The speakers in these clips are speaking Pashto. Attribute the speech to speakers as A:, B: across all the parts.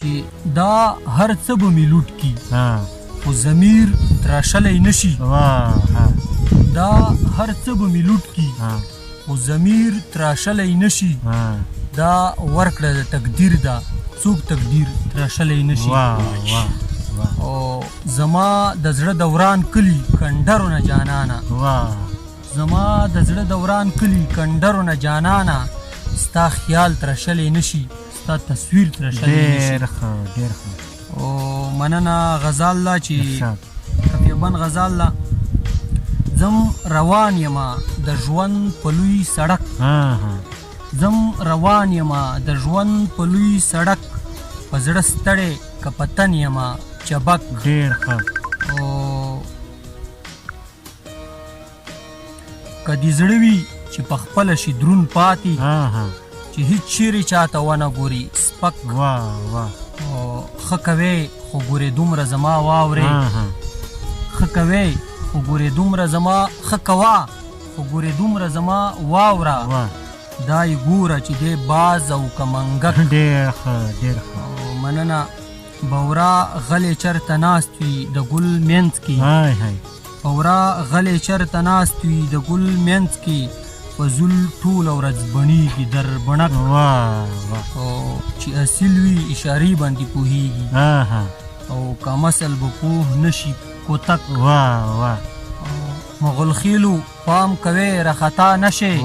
A: چې دا هر څه به مې لوټ کی، خو ضمیر تراشلی نشي. دا هر څه به مې لوټ کی، خو ضمیر تراشلی نشي. دا ورکړه د تقدیر ده، څوک تقدیر تراشلی نشي. او زما د زړه دوران کلی کنډرو نه جانانه، زما د زړه دوران کلی کنډرو نه جانانه، ستا خیال تراشلی نشي، ستا تصویر تراشلی نشي.
B: ډېر ښه، ډېر ښه.
A: او مننه غزال لا چې کفیبن غزال لا. زم روان یمه د ژوند په لوی سړک، زم روان یمه د ژوند په لوی سړک، په زړه ستړی که په تن یمه چبک.
B: ډېر ښه.
A: او که دې زړه وي چې په خپله شي درون پاتې، چې هیڅ چیرې چاته ونه ګوري سپک. او ښه کوې خو ګورې دومره زما واورې، ښه کوې خو ګورې دومره زما، ښه کوه خو ګورې دومره زما واوره، دا یې ګوره چې دی باز او که منګک.
B: ډېر ښه، ډېر ښه.
A: مننه. بورا غلی چرته ناست وي د ګل منځ کې، بورا غلی چرته ناست وي د ګل منځ کې، فضول ټوله ورځ بڼېږي در بڼک. او چې اصیل وي اشارې باندې پوهېږي، او که مثل به پوه نه شي کوتک. مغلخېلو پام کوې رخطا نه شې،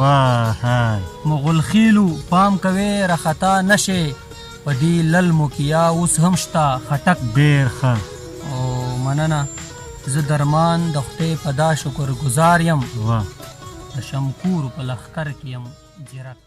A: مغلخېلو پام کوې رخطا نه شې، په دې للمو کې یا اوس هم شته خټک.
B: ډېر ښه.
A: او مننه. زه درمان د خدای په دا شکر ګزار یم، د شمکورو په لښکر کې یم ځیرک.